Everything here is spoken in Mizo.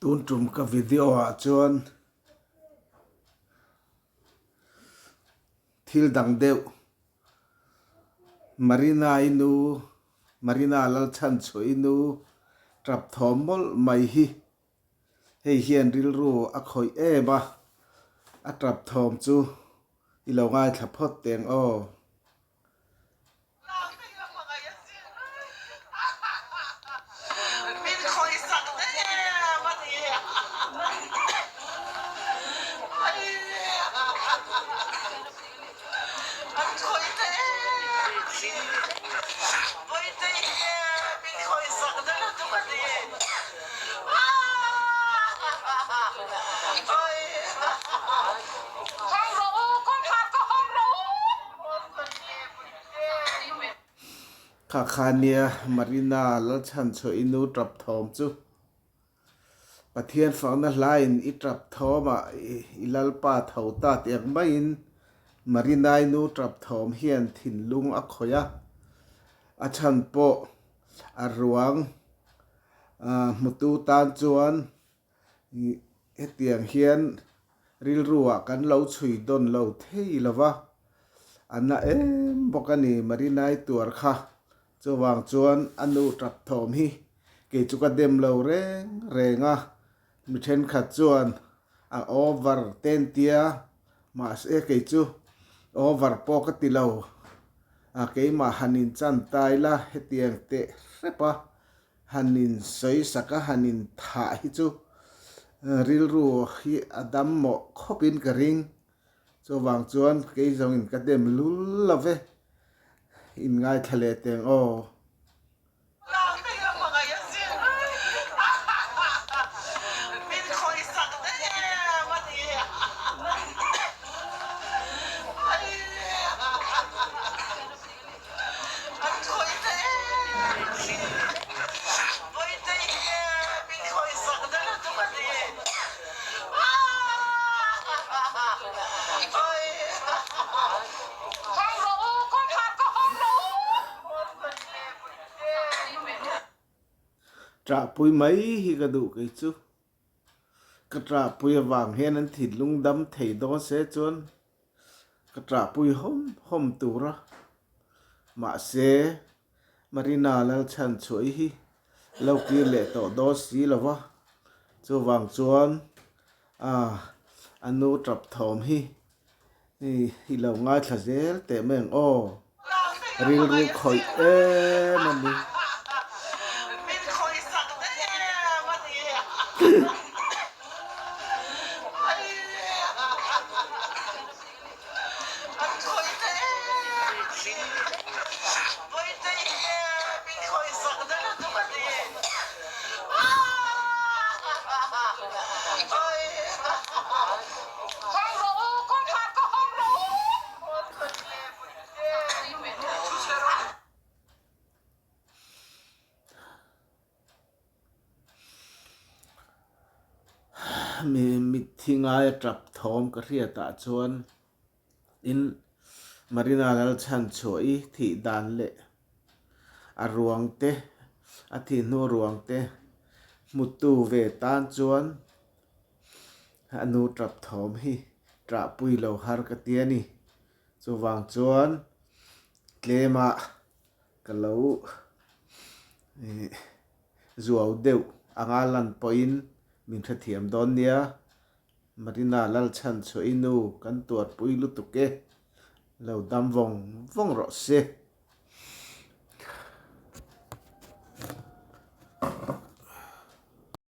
Tun tum ka video ah chuan thil dang deuh Marina-i nu Marina Lalchhanchhuahi nu tap thawm mawlh mai hi hei hian rilru a khawih em a, a tap thawm chu i lo ngaithla phawt teng aw. Kha kha nia Marina Lalchhanchhuah i nu tap thawm chu Pathian fakna hlain i tap thawmah i Lalpa tho ta tih ang maiin Marina-i nu tap thawm hian thinlung a khawih a, a chhan pawh a ruang hmutu tan chuan Hetiang hian rilruah kan lo chhui dawn lo thei lo va, a na em bawk a ni Marinai tuar kha. Chuvang chuan a nu tap thawm hi kei chu ka dem lo reng reng a, mi thenkhat chuan a over ten tia mahse kei chu over pawh ka ti lo, a keimah han inchan ta ila hetiang teh hrep a. Han in sawi sak a, han in thah hi chu rilru hi a dam mawh khawp in ka ring. Chuvang chuan kei zawng in ka dem lul lo ve, in ngaithla leh teng aw. An khawih ta em khi. Vawite hi min khawih sak na lutuk a ni. Hawng rawh u, kawngkhar ka hawng rawh u. Ṭahpui mai hi ka duh kei chu. Ka ṭahpui avang hian an thinlung dam thei dawn se chuan Ka ṭahpui hawm hawm tur a, mahse Marina Lalchhanchhuahi hi lo kir leh tawh dawn si lo va, chuvang chuan a nu ṭap thawm hi i lo ngaithla zel teh mai ang aw. Rilru khawih em a ni. Mi mitthi ngai a tap thawm ka hriatah chuan in Marina Lalchhanchhuahi thih dan leh a ruang te a thih hnu ruang te hmutu ve tan chuan a nu tap thawm hi ṭahpui lo har ka ti a ni. Chuvang chuan tlemah ka lo zuau deuh anga lan pawhin min hrethiam dawn nia. Marina Lalchhanchhuahi nu kan tuarpui lutuk e, lo dam vawng vawng rawh se.